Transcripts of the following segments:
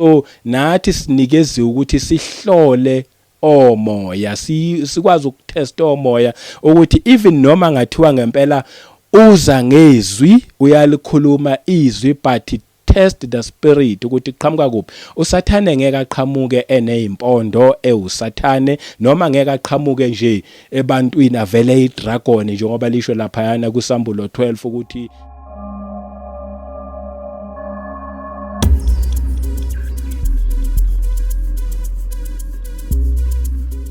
So nathi sinikeziwe ukuthi sihlole omoya, sikwazi ukutesta omoya ukuthi even noma ngathiwa ngempela uza ngezwi, uyalikhuluma izwi, but test the spirit ukuthi qhamuka kuphi. Usathane ngeke aqhamuke enezimpondo ewusathane, noma ngeke aqhamuke nje ebantwini avele idragon, njengoba lisho laphayana kuSambulo 12 ukuthi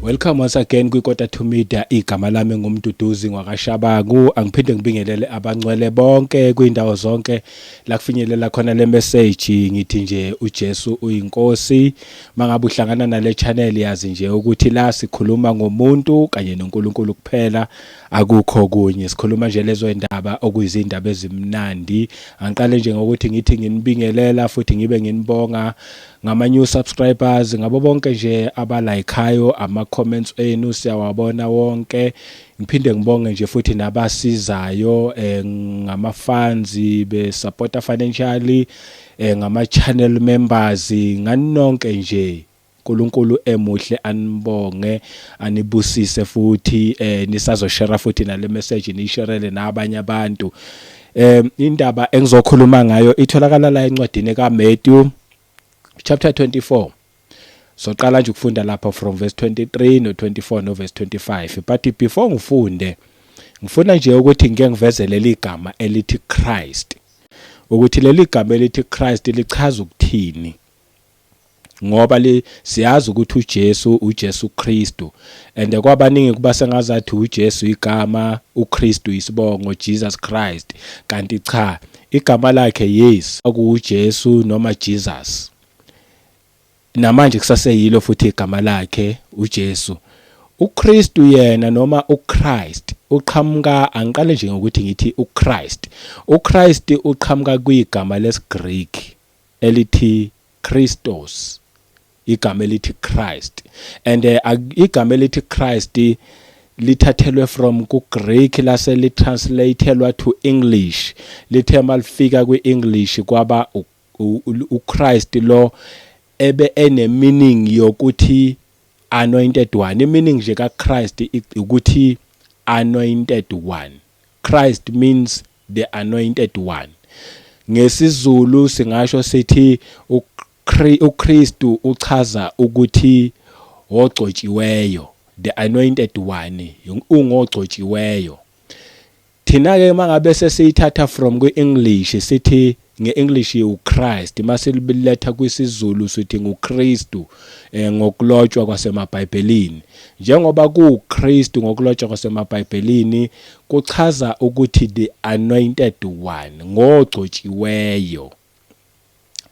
Welcome once again kwiKota to Media. Igama lami nguMduduzi ngwakaShabangu. Angiphinde ngibingelele abangcwele bonke kwindawo zonke la kufinyelela khona le message. Ngithi nje uJesu uyinkosi. Mangabe uhlangana nale channel, yazi nje ukuthi la sikhuluma ngomuntu kanye noNkulunkulu kuphela, akukho kunye. Sikhuluma nje lezo indaba okuyizindaba ezimnandi. Angiqale nje ngokuthi ngithi nginibingelela futhi ngibe nginibonga ngama new subscribers, ngabo bonke nje abalikeayo, ama comments enu siyawabona wonke. Ngiphinde ngibonge nje futhi nabasizayo ngama funds, be supporta financially, ngama channel members, ngani nonke nje. uNkulunkulu emuhle anibonge, anibusise futhi. Nisazoshare futhi nale message, niyisharele nabanye abantu. Indaba engizokhuluma ngayo itholakala la encwadini kaMatthew chapter 24. Soqala nje ukufunda lapha from verse 23 no 24 no verse 25, but before ngifunde ngifuna nje ukuthi ngike ngiveze leli gama elithi Christ, ukuthi leli gama elithi Christ lichaza ukuthini, ngoba le siyazi ukuthi uJesu, uJesu Kristu, and kwabaningi kuba sengazathi uJesu igama, uKristu isibongo, Jesus Christ. Kanti cha, igama lakhe, yes, akuJesu noma Jesus, namanje kusaseyilo futhi igama lakhe uJesu. uKristu yena noma uChrist uqhamuka, angiqale nje ngokuthi ngithi uChrist, uChrist uqhamuka kwigama lesiGreek elithi Christos, igama elithi Christ. And igama elithi Christ lithathelwe from ku Greek, lase li translatelwa to English. Lithe malifika kwi English kwaba uChrist lo ebe ene meaning yokuthi anointed one. I-meaning nje kaChrist ukuthi anointed one. Christ means the anointed one. NgesiZulu singasho sithi uKristu uchaza ukuthi ogcotshiweyo, the anointed one, ungogcotshiweyo. Thina ke mangabe sesiyithatha from kwi-English sithi nge-English uChrist, masililetha kwisiZulu sithi nguKristu ngokulotshwa kwasemaBhayibhelini. Njengoba kuKristu ngokulotshwa kwasemaBhayibhelini kuchaza ukuthi the anointed one, ngogcotshiweyo.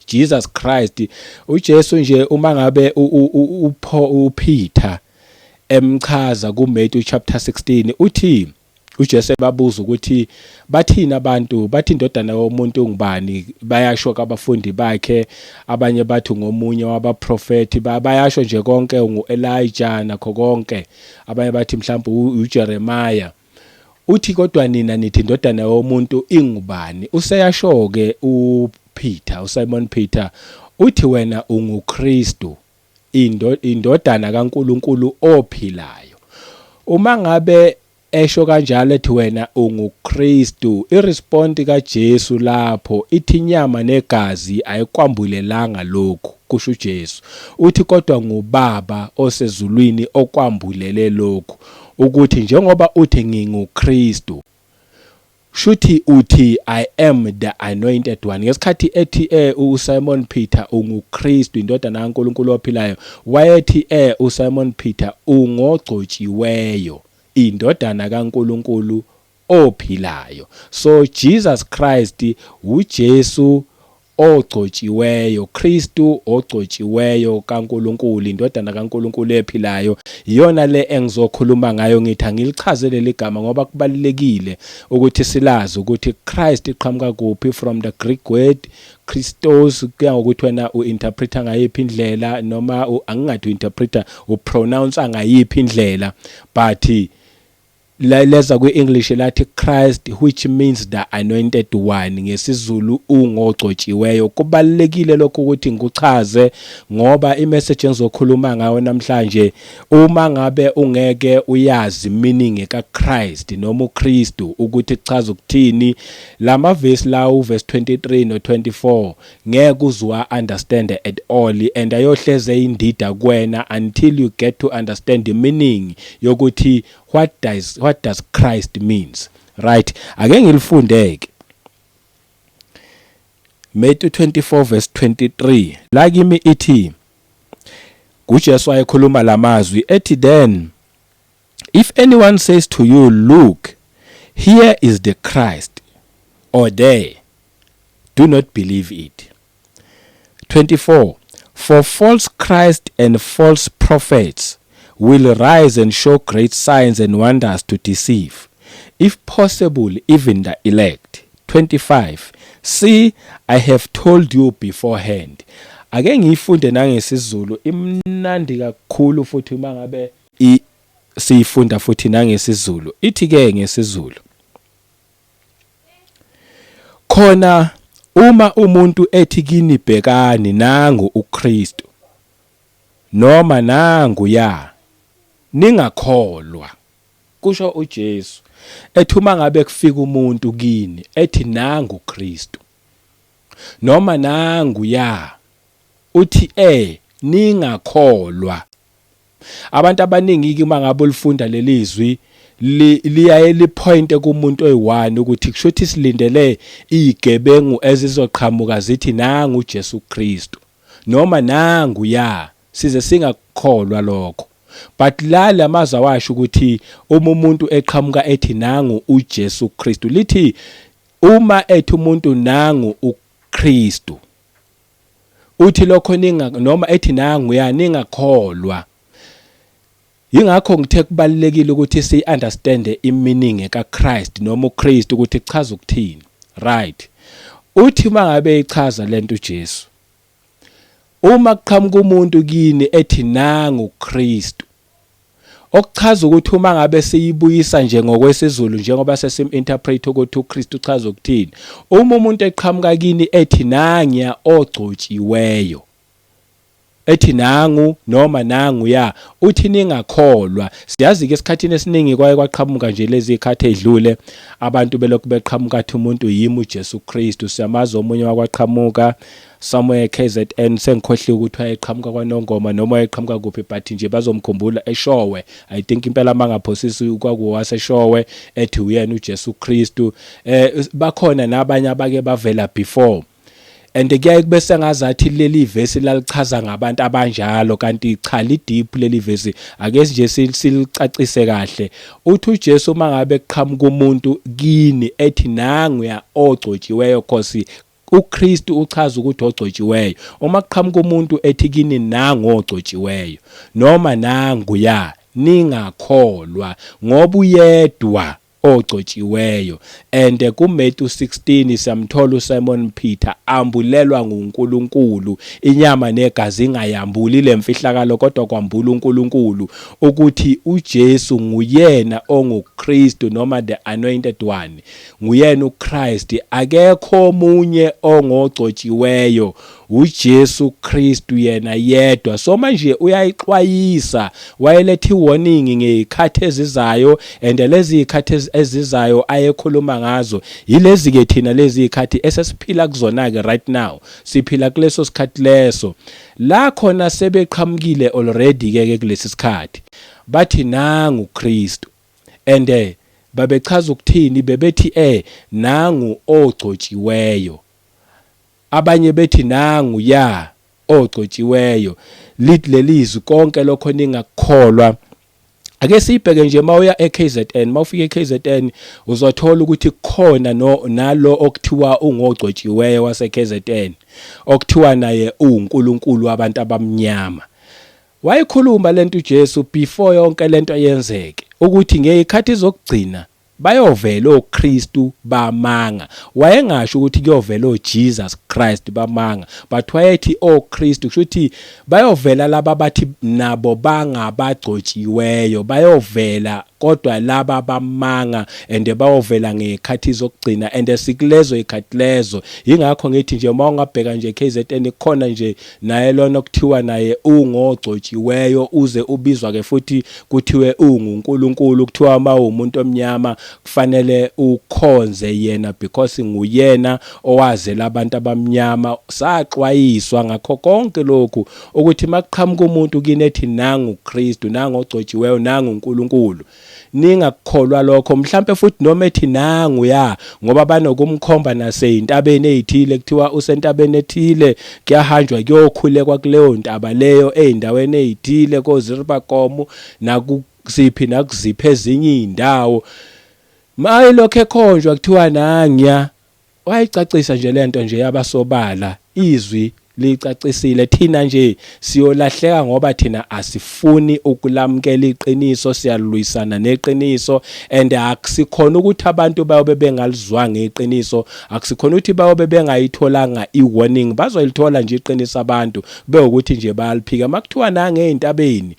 Jesus Christ, uJesu nje, uma ngabe uPeter emchaza kuMatthew chapter 16, uthi uJesu ebabuza ukuthi bathini abantu, bathi indodana yomuntu ungubani, bayasho kabafundi bakhe, abanye bathi ngomunye wabaprofeti, bayasho nje konke, unguElijah nakho konke, abanye bathi mhlawumbe uJeremiah. Uthi kodwa nina nithi indodana yomuntu ingubani? Useyasho ke uPeter, uSimon Peter, uthi wena unguKristu, indodana kaNkuluNkulu ophilayo. Uma ngabe esho kanjalo ethi wena unguKristu, iresponse kaJesu lapho ithi inyama negazi ayikwambulelanga lokhu, kusho uJesu. Uthi kodwa ngubaba osezulwini okwambulele lokhu, ukuthi njengoba uthi nginguKristu, shuthi uthi I am the anointed one. Ngesikhathi ethi uSimon Peter unguKristu, indodana kaNkuluNkulu ophilayo, wayethi uSimon Peter ungogcotshiweyo, indodana kaNkuluNkulu ophilayo. So Jesus Christ uJesu ogcotshiweyo, Kristu ogcotshiweyo kaNkuluNkulu, indodana kaNkuluNkulu ephilayo. Iyona le engizokhuluma ngayo. Ngithi angilichaze leli gama ngoba kubalulekile ukuthi silazi ukuthi Christ iqhamuka kuphi, from the Greek word Christos. Kuya ngokuthi wena uinterpreta ngayiphi indlela, noma angingathi uinterpreta, upronounce ngayiphi indlela, but Leza kwi-English lathi Christ, which means the anointed one, ngesiZulu ungogcotshiweyo. Kubalekile lokho ukuthi ngikuchaze ngoba imessage engizokhuluma ngayo namhlanje, uma ngabe ungeke uyazi meaning kaChrist noma uKristu ukuthi kuchaza ukuthini lamavesi la, uverse 23 no 24, ngeke uzwa understand at all and ayohleze indida kuwena until you get to understand the meaning yokuthi what does Christ means, right? Ake ngilifundeke Matthew 24 verse 23 la kimi. Ithi kuJesu wayekhuluma lamazwi ethi, "Then if anyone says to you, 'Look, here is the Christ,' or 'There,' do not believe it." 24. "For false Christ and false prophets will rise and show great signs and wonders to deceive, if possible, even the elect. 25. See, I have told you beforehand." Ake ngiyifunde nangesiZulu, imnandi kakhulu futhi uma ngabe siyifunda futhi nangesiZulu. Ithi ke ngesiZulu khona, "Uma umuntu ethi kini, 'Bhekani, nangu uKristu,' noma 'Nangu ya,' ningakholwa." Kusho uJesu ethi uma ngabe kufika umuntu kini ethi nangu uKristu noma nangu ya, uthi ningakholwa. Abantu abaningi ke, uma ngabe ulifunda lelizwi, liyaye lipointe kumuntu oyi-one ukuthi kusho ukuthi silindele izigebengu ezizoqhamuka zithi nangu uJesu Kristu noma nangu ya, size singakukholwa lokho. But la lamazwi awasho ukuthi uma umuntu eqhamuka ethi nangu uJesu Kristu. Lithi uma ethi umuntu nangu uKristu, uthi lokho ninga, noma ethi nangu ya, ningakholwa. Ingakho ngithe kubalekile ukuthi si understand imeaning kaChrist noma uChrist ukuthi kuchaza ukuthini, right? Uthi uma ngabe ichaza lento uJesu, uma kuqhamuka umuntu kini ethi nangu Kristu, okuchaza ukuthi uma ngabe siyibuyisa nje ngokwesiZulu, njengoba sesim interpret ukuthi uKristu uchaza ukuthini, uma umuntu eqhamuka kini ethi nangiya ogcotshiweyo, ethi nangu noma nangu ya, uthi ningakholwa. Siyazi ke esikhathini esiningi kwaye kwaqhamuka nje lezi zikhathi ezidlule abantu belokhu beqhamuka athi umuntu yimi uJesu Kristu. Siyamazi omunye wakwaqhamuka somewhere KZN, sengikhohliwe ukuthi wayeqhamuka kwaNongoma noma wayeqhamuka kuphi, but nje bazomkhumbula eShowe, I think impela mangaphosisi kwakuwaseshowe, ethi uyena uJesu Kristu. Bakhona nabanye abake bavela before and kuyaye kube sengazathi leli vesi lalichaza ngabantu abanjalo, kanti cha, li deep leli vesi. Ake nje silicacise kahle. Uthi uJesu uma ngabe kuqhamuka umuntu kini ethi nangu ya ogcotshiweyo, cause uKristu uchaza ukuthi ogcotshiweyo, uma kuqhamuka umuntu ethi kini nangu ogcotshiweyo noma nangu ya, ningakholwa, ngoba uyedwa ogcotshiweyo. And kuMatthew 16 siyamthola uSimon Peter ambulelwa nguNkulunkulu, inyama negazi ingayambuli lemfihlakalo, kodwa kwambula uNkulunkulu ukuthi uJesu nguyena onguKristu noma the anointed one, nguyena uChrist, akekho omunye ongogcotshiweyo, uJesu Kristu yena yedwa. So manje uyayixwayisa, wayeletha iwarning ngezikhathi ezizayo, and lezi zikhathi ezizayo ayekhuluma ngazo yilezi ke thina lezi zikhathi esesiphila kuzona ke. Right now siphila kuleso sikhathi leso la khona sebeqhamukile already ke kulesi sikhathi bathi nangu Kristu, and babechaza ukuthini? Bebethi nangu ogcotshiweyo, abanye bethi nangu ya ogcotshiweyo. Lithi lelizwi konke lokho ningakukholwa. Ake sibheke nje, mawuya eKZN, mawufika eKZN uzothola ukuthi kukhona no nalo okuthiwa ungogcotshiweyo wase KZN, okuthiwa naye uNkulunkulu wabantu abamnyama. Wayekhuluma lento uJesu before yonke lento yenzeke, ukuthi ngezikhathi zokugcina bayovela oKristu bamanga. Wayengasho ukuthi kuyovela oJesus Christ. Christ bamanga, but wayethi oKristu, kusho ukuthi bayovela laba bathi nabo bangabagcotshiweyo, bayovela kodwa laba bamanga and bayovela ngezikhathi zokugcina and sikulezo izikhathi lezo. Yingakho ngithi nje uma ungabheka nje KZN kukhona nje naye lona okuthiwa naye ungogcotshiweyo, uze ubizwa ke futhi kuthiwe unguNkulunkulu, kuthiwa uma uwumuntu omnyama kufanele ukhonze yena because nguyena owazela abantu abamnyama. Saxwayiswa ngakho konke lokhu ukuthi makuqhamuka umuntu kini ethi nangu Kristu, nangu ogcotshiweyo, nangu uNkulunkulu, ningakukholwa lokho. Mhlampe futhi noma ethi nangu ya, ngoba banokumkhomba naseyintabeni ezithile, kuthiwa usentabeni ethile, kuyahanjwa kuyokhulekwa kuleyo ntaba leyo ezindaweni ezithile koZiribakomu nakusiphi nakuziphi ezinye izindawo. Maye lokho ekhonjwa kuthiwa nangiya, wayicacisa nje lento nje yabasobala, izwi licacisile. Thina nje siyolahleka ngoba thina asifuni ukulamukela iqiniso, siyalwisana neqiniso and akusikhona ukuthi abantu bayobe bengalizwanga iqiniso, akusikhona ukuthi bayobe bengayitholanga i-warning, bazoyilithola nje iqiniso abantu, kube ukuthi nje bayaliphika. Makuthiwa nangezintabeni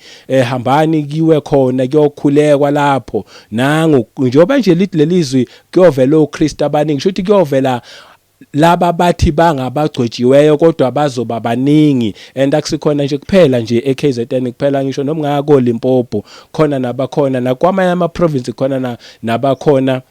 hambani kiwe khona kuyokhulekwa lapho, nangu njengoba nje lithi lelizwi kuyovela oKristu abaningi, kusho ukuthi kuyovela laba bathi bangabagcotshiweyo kodwa bazoba baningi. And akusikhona nje kuphela nje eKZN kuphela, ngisho noma ngako Limpopo khona nabakhona, nakwamanye ama province khona nabakhona.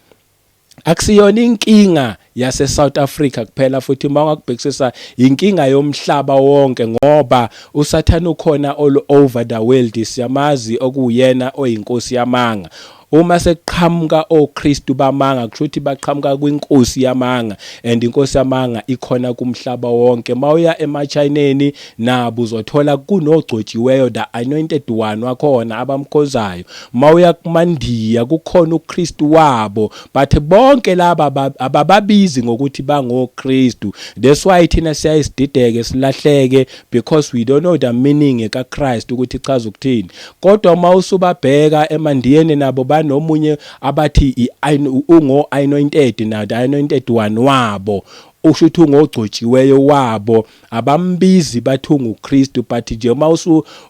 Akusiyona inkinga yase South Africa kuphela, futhi uma ungakubhekisisa inkinga yomhlaba wonke, ngoba uSathane ukhona all over the world, siyamazi okuyena oyinkosi yamanga. Uma sekuqhamuka oKristu bamanga, kusho ukuthi baqhamuka kwinkosi yamanga and inkosi yamanga ikhona kumhlaba wonke. Mawuya emaChineni nabo uzothola kunogcotshiweyo, the anointed one wakhona abamkhonzayo. Mawuya kumaNdiya kukhona uKristu wabo, but bonke laba abababizi ngokuthi bangoKristu. That's why thina siyayisidideke silahleke, because we don't know the meaning kaChrist ukuthi ichaza ukuthini. Kodwa uma usubabheka emaNdiyeni nabo banomunye abathi ungo anointed, na the anointed one wabo, usho ukuthi ungogcotshiweyo wabo, abambizi bathi unguKristu, but nje uma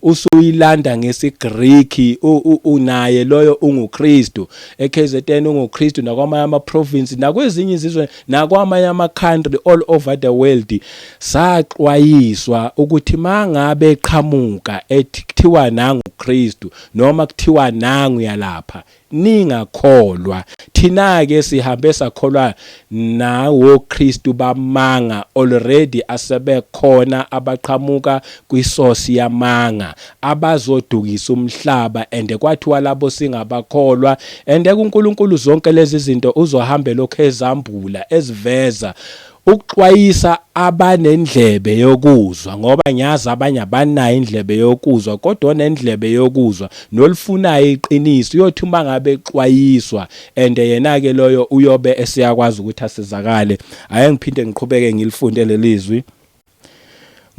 usuyilanda ngesiGreek unaye loyo unguKristu. eKZN unguKristu, nakwamanye ama province, nakwezinye izizwe, nakwamanye ama country all over the world. Saxwayiswa ukuthi mangabe eqhamuka ethi kuthiwa nangu Kristu noma kuthiwa nangu yalapha, ningakholwa. Thina ke sihambe sakholwa nawo Kristu bamanga already asebekhona, abaqhamuka kwisource yamanga, abazodukisa umhlaba, and kwathiwa labo singabakholwa. And kuNkulunkulu zonke lezi zinto uzohambe lokho ezambula, eziveza ukuxwayisa abanendlebe yokuzwa, ngoba ngiyazi abanye abanayo indlebe yokuzwa, kodwa onendlebe yokuzwa nolifunayo iqiniso uyothi uma ngabe exwayiswa and yena ke loyo uyobe eseyakwazi ukuthi asizakale. Ake ngiphinde ngiqhubeke ngilifunde lelizwi.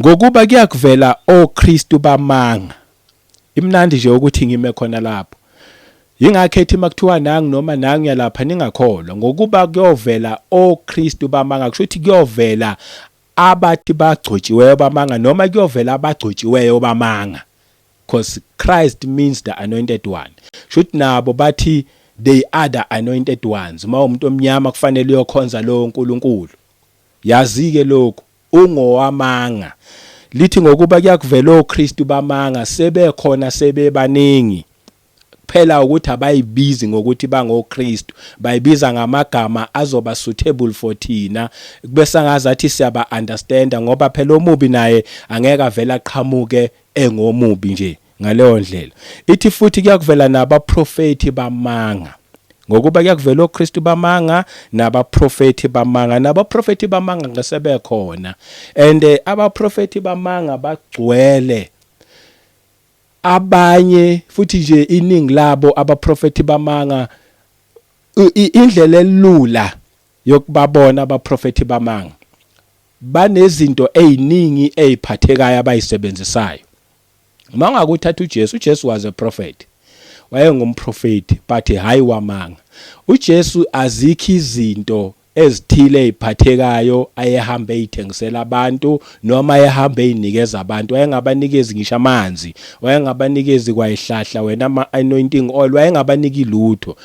Ngokuba kuyakuvela oKristu bamanga. Imnandi nje ukuthi ngime khona lapho. Yingakho ethi makuthiwa nangu noma nangu yalapha, ningakholwa, ngokuba kuyovela oKristu bamanga, kusho ukuthi kuyovela abathi bagcotshiweyo bamanga noma kuyovela abagcotshiweyo bamanga, because Christ means the anointed one. Shuthi nabo bathi they are the anointed ones. Uma umuntu omnyama kufanele uyokhonza lo uNkulunkulu. Yazi ke lokhu ungowamanga. Lithi ngokuba kuyakuvela oKristu bamanga, sebekhona sebebaningi, kuphela ukuthi abayibizi ngokuthi bangoKristu, bayibiza ngamagama azoba suitable for thina, kube sangazathi siyaba understanda, ngoba phela omubi naye angeke avela aqhamuke engomubi nje ngaleyo ndlela. Ithi futhi kuyakuvela nabaprofeti bamanga. Ngokuba kuyakuvela oKristu bamanga nabaprofeti bamanga, nabaprofeti bamanga ngesebekhona and abaprofeti bamanga bagcwele abanye futhi nje iningi labo abaprofeti bamanga. Indlela elula yokubabona abaprofeti bamanga, banezinto eziningi eziphathekayo abayisebenzisayo. Uma ungakuthatha uJesu, uJesu was a prophet, wayengumprofeti, but hayi wamanga. uJesu azikho izinto. ezithile eziphathekayo ayehamba eyithengisela abantu noma ayehamba eyinikeza abantu. Wayengabanikezi ngisho amanzi, wayengabanikezi kwayihlahla wena ama-anointing oil, wayengabaniki lutho.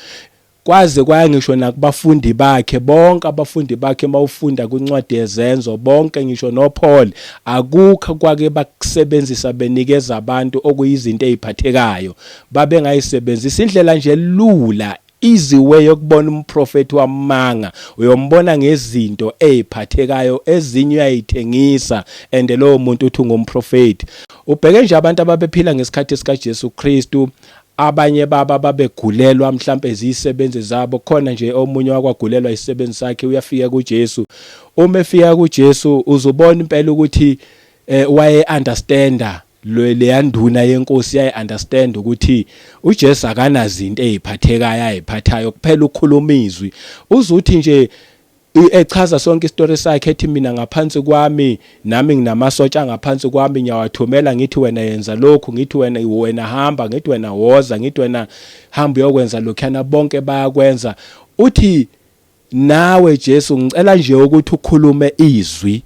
Kwaze kwaya ngisho nakubafundi bakhe, bonke abafundi bakhe mawufunda kwincwadi yeZenzo, bonke ngisho noPaul, akukho kwake bakusebenzisa benikeza abantu okuyizinto eziphathekayo. Babengayisebenzisa indlela nje lula easy way yokubona umprofethi wamanga. Uyombona ngezinto eziphathekayo, ezinye uyayithengisa and lowo muntu uthi ungumprofethi. Ubheke nje abantu ababephila ngesikhathi sikaJesu Kristu, abanye baba babegulelwa mhlambe izisebenzi zabo. Khona nje omunye wakwagulelwa isisebenzi sakhe, uyafika kuJesu. Uma efika kuJesu uzobona impela ukuthi waye understanda leya nduna yenkosi, yayi understand ukuthi uJesu akanazinto eziphathekayo ayiphathayo, kuphela ukukhuluma izwi. Uzuthi nje echaza sonke isitori sakhe, ethi mina ngaphansi kwami, nami nginamasotsha ngaphansi kwami, ngiyawathumela, ngithi wena yenza lokhu, ngithi wena hamba, ngithi wena woza, ngithi wena hamba uyokwenza lokhuyana, bonke bayakwenza. Uthi nawe Jesu, ngicela nje ukuthi ukhulume izwi,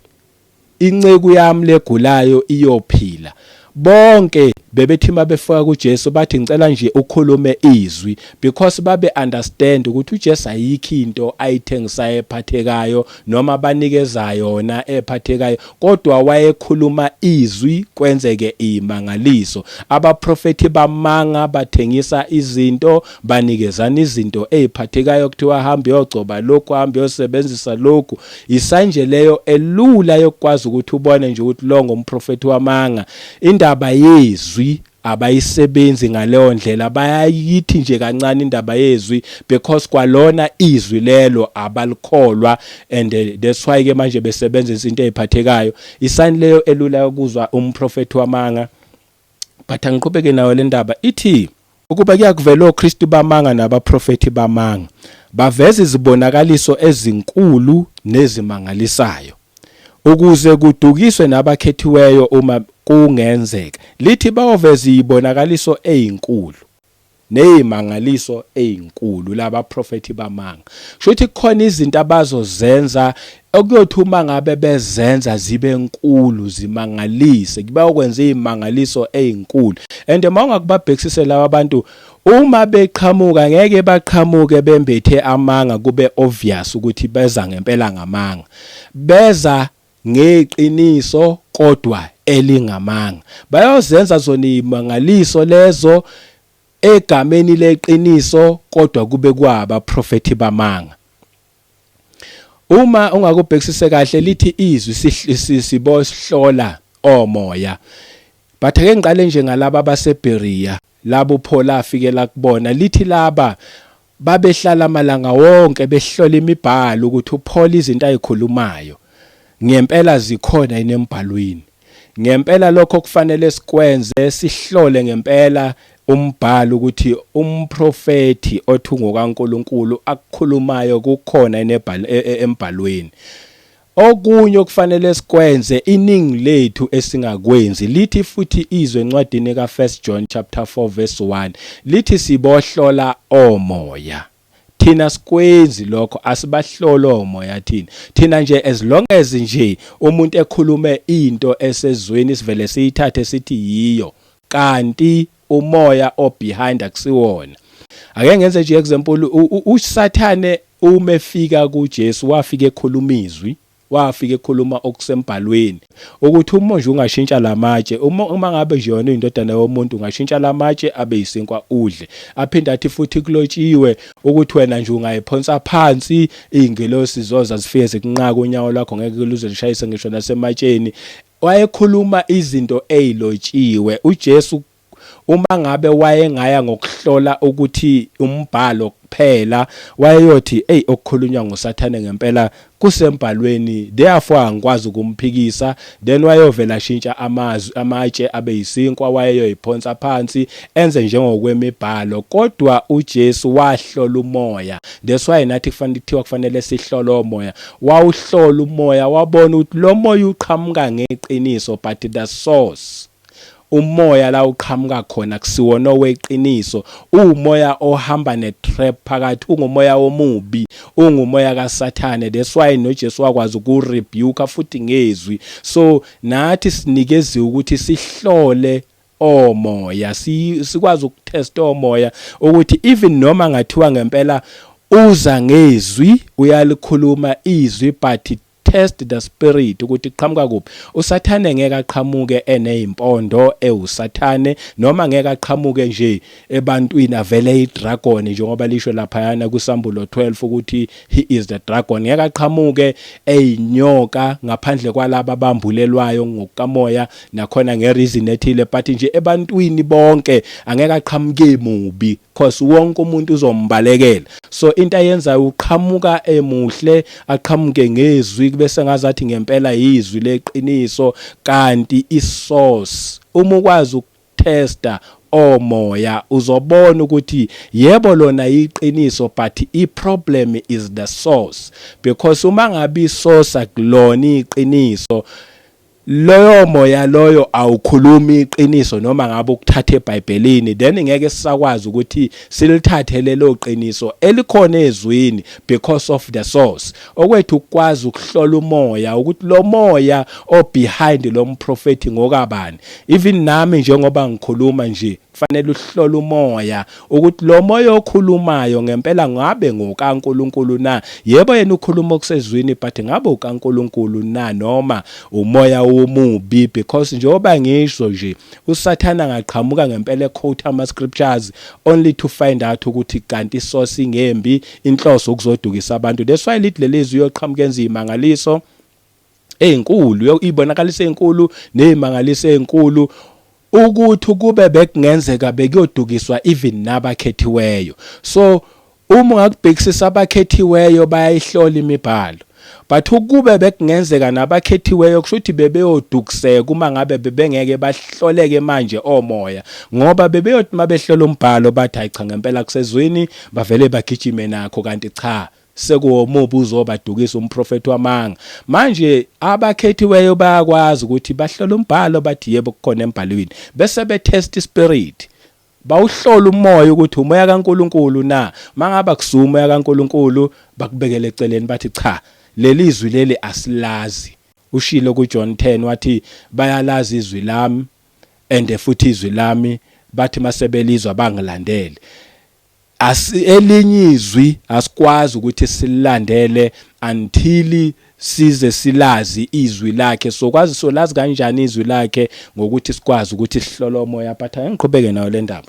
inceku yami legulayo iyophila. Bonke bebethi mabefika kuJesu bathi ngicela nje ukhulume izwi, because babe understand ukuthi uJesu ayikho into ayithengisayo ephathekayo noma banikeza yona ephathekayo, kodwa wayekhuluma izwi kwenzeke imangaliso. Abaprofethi bamanga bathengisa izinto, banikezana izinto eziphathekayo, kuthiwa hamba uyogcoba lokhu, hamba uyosebenzisa lokhu. Isanje leyo elula yokwazi ukuthi ubone nje ukuthi lo ngumprofethi wamanga. Indaba yezwi abayisebenzi ngaleyo ndlela, bayayithi nje kancane indaba yezwi, because kwalona izwi lelo abalikholwa, and that's why ke manje besebenzisa into eziphathekayo. Isani leyo elula yokuzwa umprofethi wamanga. But angiqhubeke nayo le ndaba, ithi ukuba kuyakuvela oKristu bamanga nabaprofethi bamanga, baveza izibonakaliso ezinkulu nezimangalisayo, ukuze kudukiswe nabakhethiweyo uma kungenzeka. Lithi bayoveza izibonakaliso ezinkulu nezimangaliso ezinkulu labaprofethi bamanga. Kusho ukuthi kukhona izinto abazozenza okuyothi uma ngabe bezenza zibe nkulu zimangalise, bayokwenza izimangaliso ezinkulu. And uma ungakubabhekisise laba abantu uma beqhamuka, ngeke baqhamuke bembethe amanga kube obvious ukuthi beza ngempela ngamanga. Beza ngeqiniso kodwa elingamanga. Bayozenza zona izimangaliso lezo egameni leqiniso, kodwa kube kwabaprofethi bamanga. Uma ungakubhekisise kahle, lithi izwi sibosihlola omoya. But ake ngiqale nje ngalaba baseBerea, labo Paul afikela kubona. Lithi laba babehlala amalanga wonke behlola imibhalo ukuthi uPaul izinto ayikhulumayo ngempela zikhona yini embhalweni. Ngempela lokho kufanele sikwenze, sihlole ngempela umbhalo ukuthi umprofethi othi ungokaNkuluNkulu akukhulumayo kukhona embhalweni. Okunye okufanele sikwenze, iningi lethu esingakwenzi, lithi futhi izwe encwadini ka1 John chapter 4 verse 1, lithi sibohlola omoya. Thina sikwenzi lokho, asibahlolo omoya thina. Thina nje as long as nje umuntu ekhulume into esezweni sivele siyithathe sithi yiyo, kanti umoya o behind akusiwona. Ake ngenze nje example, uSathane uma efika kuJesu wafika ekhuluma izwi, wafika ekhuluma okusembhalweni, ukuthi uma nje ungashintsha lamatshe, uma ngabe nje yona indodana yomuntu ungashintsha lamatshe abe yisinkwa udle. Aphinde athi futhi kulotshiwe ukuthi wena nje ungayiphonsa phansi, izingelosi zoza zifike zikunqaka unyawo lwakho, ngeke luze lushayise ngisho nasematsheni. Wayekhuluma izinto ezilotshiwe uJesu. Uma ngabe wayengaya ngokuhlola ukuthi umbhalo kuphela, wayeyothi hey, okukhulunywa nguSathane ngempela kusembhalweni, therefore angikwazi ukumphikisa. Then wayovela ashintsha amazwi amatshe abe yisinkwa, wayeyoyiphonsa phansi enze njengokwemibhalo. Kodwa uJesu wahlola umoya. That's why nathi kufanele kuthiwa kufanele sihlole umoya. Wawuhlola umoya, wabona ukuthi lo moya uqhamuka ngeqiniso, but the source Umoya la uqhamuka khona kusiwona oweqiniso, uwumoya ohamba ne-trap phakathi, ungumoya omubi, ungumoya kaSathane. That's why noJesu wakwazi ukurebuke futhi ngezwi. So nathi sinikeziwe ukuthi sihlole omoya, sikwazi ukutesta omoya ukuthi even noma ngathiwa ngempela uza ngezwi, uyalikhuluma izwi, but test the spirit ukuthi qhamuka kuphi. USathane ngeke aqhamuke enezimpondo ewuSathane, noma ngeke aqhamuke nje ebantwini avele idragon, njengoba lisho laphayana kuSambulo 12 ukuthi he is the dragon. Ngeke aqhamuke eyinyoka ngaphandle kwalaba abambulelwayo ngokukamoya, nakhona ngereason ethile, but nje ebantwini bonke angeke aqhamuke mubi, cause wonke umuntu uzombalekela. So into ayenzayo, uqhamuka emuhle, aqhamuke ngezwi, bese ngazathi ngempela izwi leqiniso, kanti isource, uma ukwazi ukutesta omoya, uzobona ukuthi yebo, lona iqiniso, but i-problem is the source, because uma ngabe isource akulona iqiniso, loyo moya loyo awukhulumi iqiniso. Noma ngabe ukuthatha eBhayibhelini, then ngeke sisakwazi ukuthi silithathe lelo qiniso elikhona ezwini because of the source. Okwethu ukwazi ukuhlola umoya ukuthi lo moya o behind lo mprofeti ngokabani. Even nami njengoba ngikhuluma nje, kufanele uhlole umoya ukuthi lo moya okhulumayo ngempela ngabe ngokaNkuluNkulu na. Yebo, yena ukhuluma okusezwini, but ngabe ukaNkuluNkulu na noma umoya womubi? Because njengoba ngisho nje, uSathana angaqhamuka ngempela equote ama scriptures, only to find out ukuthi kanti isource ingembi, inhloso ukuzodukisa abantu. That's why lithi lelizwi uyoqhamuka enza imangaliso ezinkulu, ibonakaliso ezinkulu nezimangaliso ezinkulu, ukuthi kube bekungenzeka bekuyodukiswa even nabakhethiweyo. So uma ungakubhekisisa, abakhethiweyo bayayihlola imibhalo, but ukube bekungenzeka nabakhethiweyo, kusho ukuthi bebeyodukiseka uma ngabe bebengeke bahloleke manje omoya, ngoba bebeyothi mabehlola umbhalo bathi, "Hayi cha, ngempela kusezwini," bavele bagijime nakho, kanti cha, sekuwomubi uzobadukisa, umprofeti wamanga. Manje abakhethiweyo bayakwazi ukuthi bahlole umbhalo, bathi yebo, kukhona embhalweni, bese betest spirit, bawuhlola umoya ukuthi umoya kaNkuluNkulu na. Mangaba kusuka umoya kaNkuluNkulu, bakubekele eceleni, bathi cha, leli zwi leli asilazi. Ushilo kuJohn 10 wathi bayalazi izwi lami, and futhi izwi lami bathi masebelizwa bangilandele. Asi elinye izwi asikwazi ukuthi silandele until size silazi izwi lakhe. Sokwazi, solazi kanjani izwi lakhe? Ngokuthi sikwazi ukuthi sihlole umoya. But angiqhubeke nayo le ndaba,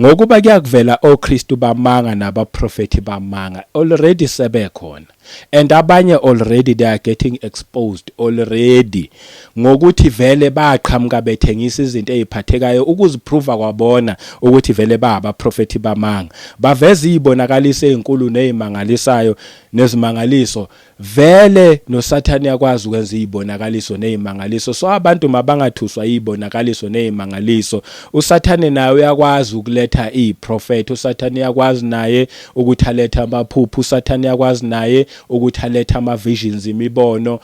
ngokuba kuyakuvela oKristu bamanga nabaprofeti bamanga. Already sebekhona, and abanye already they are getting exposed already ngokuthi vele baqhamuka bethengisa izinto eziphathekayo ukuziprova kwabona ukuthi vele ba abaprofeti bamanga. Baveza izibonakaliso ezinkulu nezimangalisayo nezimangaliso. Vele noSathane uyakwazi ukwenza izibonakaliso nezimangaliso, so abantu mabangathuswa izibonakaliso nezimangaliso. USathane naye uyakwazi ukuletha iprofet, uSathane uyakwazi naye ukuthi alethe amaphupho, uSathane uyakwazi naye ukuthi alethe ama visions, imibono.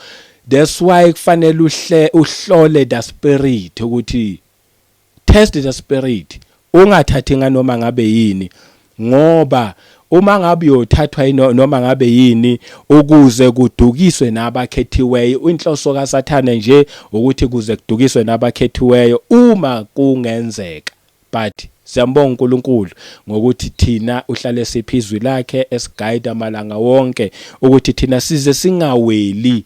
That's why kufanele uhle uhlole the spirit, ukuthi test the spirit, ungathathi nganoma ngabe yini, ngoba uma ngabe uyothathwa noma ngabe yini ukuze kudukiswe nabakhethiweyo. Inhloso kaSathane nje ukuthi kuze kudukiswe nabakhethiweyo uma kungenzeka. But siyambonga uNkulunkulu ngokuthi thina uhlale siphi izwi lakhe esiguide amalanga wonke ukuthi thina size singaweli,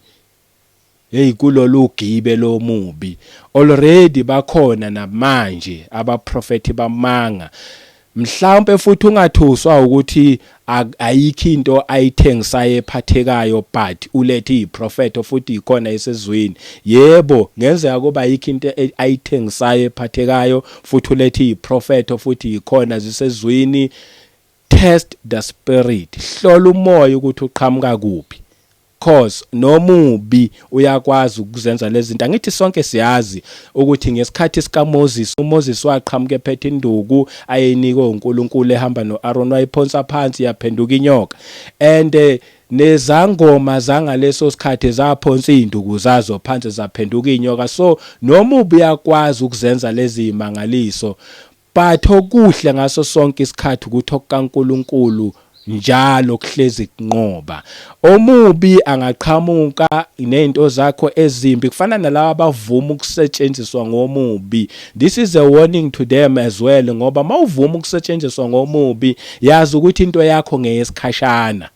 hey, kulolu gibe lomubi. Already bakhona namanje abaprofeti bamanga. Mhlawumbe futhi ungathuswa ukuthi ayikho into ayithengisayo ephathekayo, but ulethe iprofeto futhi ikhona esezweni. Yebo, ngenzeka kuba ayikho into ayithengisayo ephathekayo, futhi ulethe iprofeto futhi ikhona zisezwini. Test the spirit, hlola umoya ukuthi uqhamuka kuphi, cause nomubi uyakwazi ukuzenza lezi zinto. Angithi sonke siyazi ukuthi ngesikhathi sika Moses, uMoses waqhamuka ephethe induku ayeyinikwe uNkulunkulu, ehamba noAaron, wayiphonsa phansi yaphenduka inyoka, and Nezangoma zangaleso sikhathi zaphonsa izinduku zazo phansi zaphenduka inyoka. So noma ubuyakwazi ukuzenza lezi mangaliso, but okuhle ngaso sonke isikhathi ukuthi okukaNkuluNkulu njalo kuhlezi kunqoba. Omubi angaqhamuka nezinto zakho ezimbi, kufana nalabo abavuma ukusetshenziswa ngomubi. This is a warning to them as well, ngoba mawuvuma ukusetshenziswa ngomubi, yazi ukuthi into yakho ngeyesikhashana,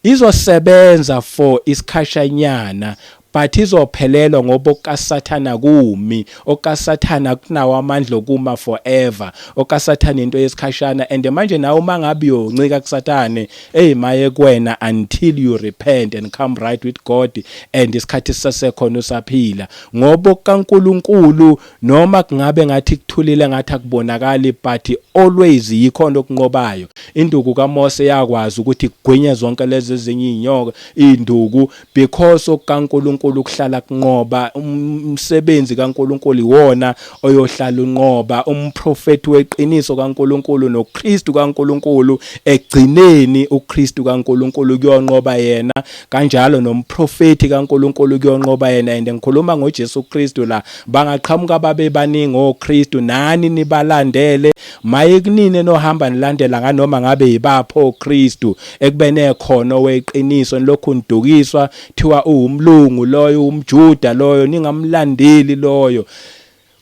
izosebenza for isikhashanyana, but izophelelwa, ngoba okaSathana kumi, okaSathana kunawo amandla okuma forever. OkaSathana into yesikhashana, and manje nawe uma ngabe uyoncika kuSathane, hey, maye kuwena until you repent and come right with God and isikhathi sisasekhona usaphila, ngoba kaNkuluNkulu noma kungabe ngathi kuthulile, ngathi akubonakali, but always yikhona okunqobayo. Induku kaMose yakwazi ukuthi kugwinye zonke lezi ezinye inyoka induku, because okaNkuluNkulu kuhlala kunqoba. Umsebenzi kaNkuluNkulu iwona oyohlala unqoba. Umprofeti weqiniso kaNkuluNkulu noKristu kaNkuluNkulu, egcineni uKristu kaNkuluNkulu kuyonqoba yena, kanjalo nomprofeti kaNkuluNkulu kuyonqoba yena, and ngikhuluma ngoJesu Kristu la. Bangaqhamuka babe baningi oKristu, nani nibalandele, maye kunini nohamba nilandela nganoma ngabe yibapho oKristu, ekubene ekhona oweqiniso. Lokhu nidukiswa thiwa uwumlungu loyo, umJuda loyo, ningamlandeli loyo,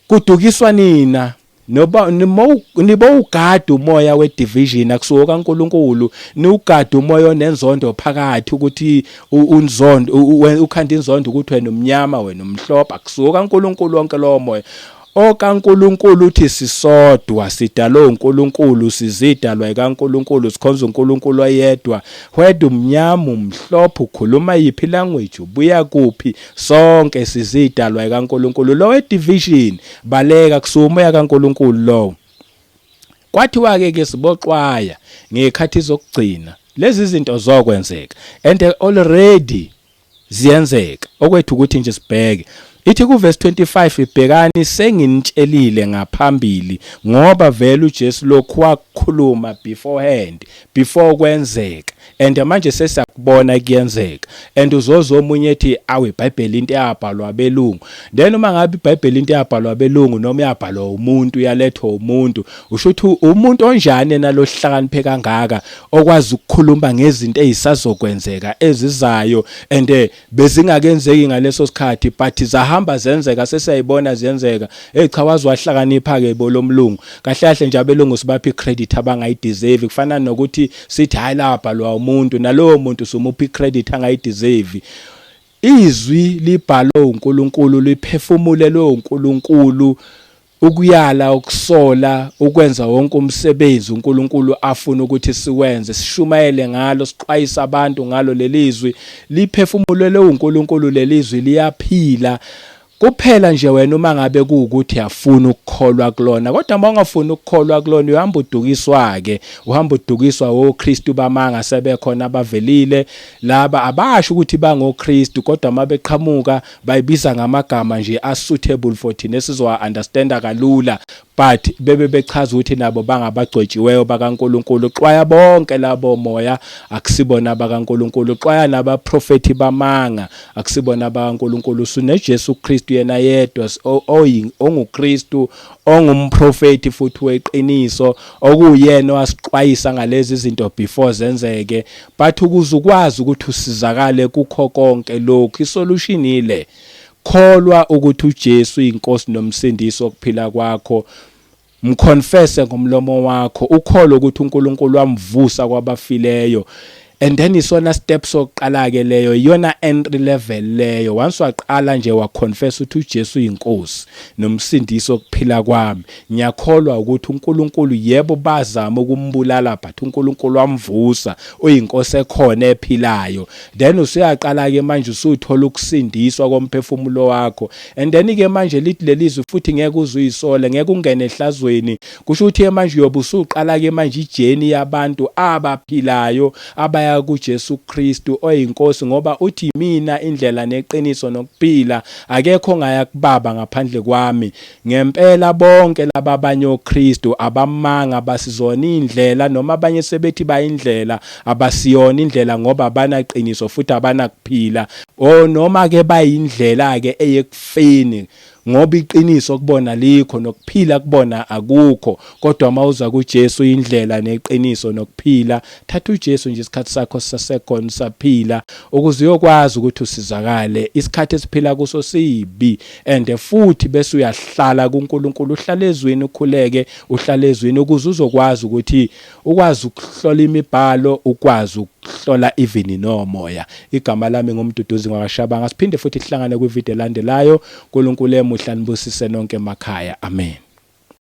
kudukiswa nina. Noba nibowugada umoya we-division, akusuwo kaNkuluNkulu. Niwugada umoya onenzondo phakathi, ukuthi unzondo, ukhanda inzondo ukuthi wena umnyama, wena umhlophe, akusuwo kaNkuluNkulu wonke lowo moya. OkaNkuluNkulu uthi sisodwa, sidalwe uNkulunkulu, sizidalwa kaNkuluNkulu, sikhonza uNkulunkulu oyedwa. Whether umnyama, umhlophe, ukhuluma yiphi language, ubuya kuphi, sonke sizidalwa kaNkuluNkulu. Lo division, baleka, kusuka umoya kaNkuluNkulu lowo. Kwathiwa ke ke siboxwaya ngekhathi zokugcina lezi zinto zokwenzeka, and already ziyenzeka. Okwethu ukuthi nje sibheke, ithi ku verse 25, "Ibhekani, senginitshelile ngaphambili," ngoba vele uJesu lokhu wakukhuluma beforehand, before kwenzeka, and manje sesiyakubona kuyenzeka. And uzozo omunye ethi, "Awe, iBhayibheli into eyabhalwa abelungu." Then uma ngabe iBhayibheli into eyabhalwa abelungu noma yabhalwa umuntu, yalethwa umuntu, usho ukuthi umuntu onjani nalohlakaniphe kangaka okwazi ukukhuluma ngezinto ezisazokwenzeka ezizayo, and bezingakenzeki ngaleso sikhathi, but zahamba zenzeka, sesiyayibona ziyenzeka? Hey, cha, wazi wahlakanipha ke bo lomlungu. Kahle kahle nje abelungu sibapha icredit abangayideserve. Kufana nokuthi sithi, "Hayi, labhalwa umuntu," nalowo muntu sumupha icredit angayideserve. Izwi libhalwe uNkulunkulu, liphefumulelwe uNkulunkulu ukuyala, ukusola, ukwenza wonke umsebenzi uNkulunkulu afuna ukuthi siwenze, sishumayele ngalo, sixwayise abantu ngalo. Lelizwi liphefumulelwe uNkulunkulu, lelizwi liyaphila. Kuphela nje wena uma ngabe kuwukuthi uyafuna ukukholwa kulona, kodwa uma ungafuni ukukholwa kulona, uhamba udukiswa ke, uhamba udukiswa oKristu bamanga sebekhona abavelile. Laba abasho ukuthi bangoKristu, kodwa uma beqhamuka bayibiza ngamagama nje a-suitable for thina esizowa understanda kalula, but bebe bechaza ukuthi nabo bangabagcotshiweyo bakaNkuluNkulu. Xwaya bonke labo moya, akusibona bakaNkuluNkulu. Xwaya nabaprofeti bamanga, akusibona bakaNkuluNkulu. SineJesu Kristu yena yedwa onguKristu, ongumprofeti futhi weqiniso, okuyena owasixwayisa ngalezi zinto before zenzeke. But ukuze ukwazi ukuthi usizakale kukho konke lokhu, isolution ile: kholwa ukuthi uJesu inkosi nomsindisi wokuphila kwakho, mconfesse ngomlomo wakho, ukholwe ukuthi uNkulunkulu wamvusa kwabafileyo. And then isona step sokuqala ke leyo, iyona entry level leyo. Once waqala nje waconfess ukuthi uJesu uyinkosi nomsindisi wokuphila kwami, ngiyakholwa ukuthi uNkulunkulu, yebo, bazama ukumbulala, but uNkulunkulu wamvusa, uyinkosi ekhona ephilayo, then usuyaqala ke manje usuthola ukusindiswa komphefumulo wakho. And then ke manje lithi lelizwi futhi, ngeke uze uyisole, ngeke ungene ehlazweni. Kusho ukuthi manje uyobe usuqala ke manje ijourney yabantu abaphilayo abaya Woya kuJesu Kristu oyiNkosi ngoba uthi mina indlela neqiniso nokuphila, akekho ongaya kuBaba ngaphandle kwami. Ngempela bonke laba abanye oKristu abamanga basizona indlela noma abanye sebethi bayindlela abasiyona indlela ngoba abanaqiniso futhi abanakuphila o noma ke bayindlela ke eyekufeni ngoba iqiniso kubona likho nokuphila kubona akukho kodwa mawuza kuJesu indlela neqiniso nokuphila thatha uJesu nje isikhathi sakho sisasekhona usaphila ukuze uyokwazi ukuthi usizakale isikhathi esiphila kuso sibi and futhi bese uyahlala kuNkulunkulu uhlale ezwini ukhuleke uhlale ezwini ukuze uzokwazi ukuthi ukwazi ukuhlola imibhalo ukwazi ukuhlola even nomoya igama lami ngumduduzi ngwakashabanga siphinde futhi sihlangane kwivideo elandelayo uNkulunkulu emuhla nibusise nonke emakhaya amen.